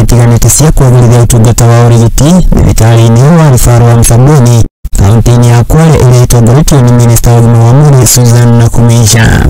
itiganĩte cia kwagĩrithia ũtungata wa ũrigiti thibitarĩ-inĩ wa rufaa wa Msambweni kaunti-inĩ ya Kwale ĩrĩa ĩtongoretio nĩ minista wa ũgima wa mwĩrĩ Susan Nakhumicha.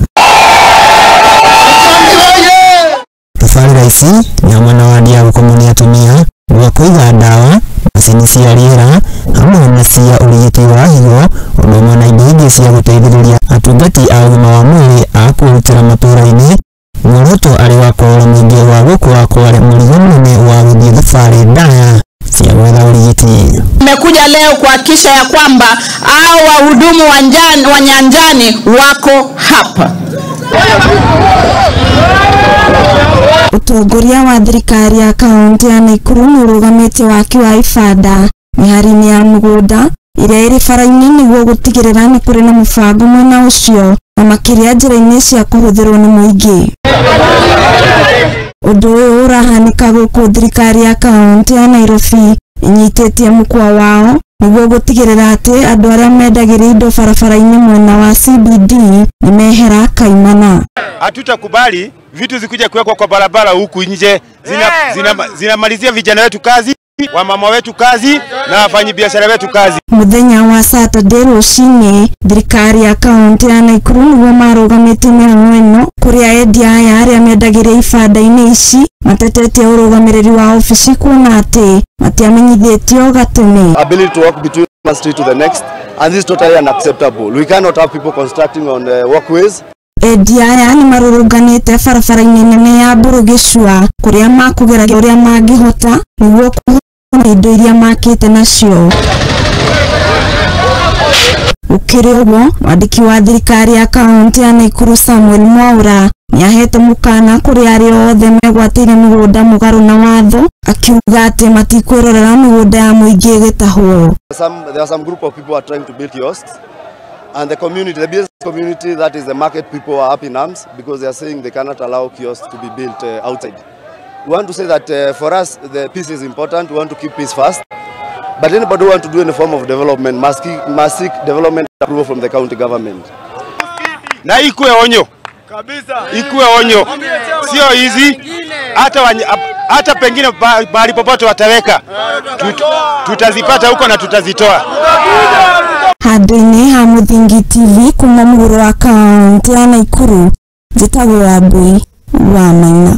Tabarĩra ici nĩ hamwe na wadi ya gũkomwo nĩ atumia, gwa kũiga ndawa, macini cia rĩera hamwe na cia ũrigiti wa higo, ũndũ ũmwe na indo ingĩ cia gũteithĩrĩria atungati a ũgima wa mwĩrĩ a kwĩrutĩra matũũra-inĩ. Muoroto arĩ wa kũrora mũingĩ wa gũkũ wa Kwale mũrigo mũnene wa gũthiĩ thabarĩ ndaya cia gwetha ũrigiti. Tumekuja leo kuhakikisha ya kwamba hao wahudumu wa nyanjani wako hapa. Utongoria wa thirikari ya kaunti ya Nakuru nĩũrũgamĩtie waki wa ibanda mĩhari-inĩ ya mũgũnda ĩrĩa ĩrĩ bara-inĩ nĩguo gũtigĩrĩra nĩ kũrĩ na mũbango mwena ũcio na makĩria njĩra-inĩ cia kũhũthĩrwo nĩ mũingĩ. Ũndũ ũyũ ũrahanĩka gũkũ thirikari ya kaunti ya Nairobi ĩnyitĩtie mũkwa wao nĩguo gũtigĩrĩra atĩ andũ arĩa mendagĩria indo barabara-inĩ mwena wa CBD nĩmehera kaimana. Hatutakubali vitu zikuja kuwekwa kwa barabara huku nje, zinamalizia vijana wetu kazi, wamama wetu kazi na wafanyabiashara wetu kazi. Muthenya wa Saturday rũcinĩ thirikari ya kaunti ya Nakuru nĩguo marũgamĩtie mĩhang'o ĩno kũrĩa endia aya arĩa mendagĩria ibanda-inĩ ici matetetie ũrũgamĩrĩri wa obici kuona atĩ matiamenyithĩtio gatene. Ability to walk between one street to the next, and this is totally unacceptable. We cannot have people constructing on the walkways. Endia aya nĩ marũrũnganĩte barabara-inĩ nene ya Mbũrũ Gĩcũa kũrĩa makũgeragia ũrĩa mangĩhota nĩguo kũhona indo iria makĩte nacio. Gũkĩrĩ ũguo, mwandĩki wa thirikari ya kaunti ya Nakuru Samuel Mwaura nĩahete mũkana kũrĩ arĩa othe megwatĩire mĩgũnda mũgarũ na watho, akiuga atĩ matikwĩrorera mĩgũnda ya mũingĩ ĩgĩtahwo. There are some group of people who are trying to build kiosks, and the community, the business community, that is the market people, are up in arms because they are saying they cannot allow kiosks to be built outside. We want to say that for us, the peace is important. We want to keep peace first. But anybody who wants to do any form of development must seek development approval from the county government. Na ikuwe onyo. Kabisa. Ikuwe onyo. Sio hizi hata pengine mahali popote wataweka. Tutazipata huko na tutazitoa. Handũ-inĩ ha Mũthingi TV kuma mũhuro wa kaunti ya Nakuru, njĩtagwo Wambui wa Maina.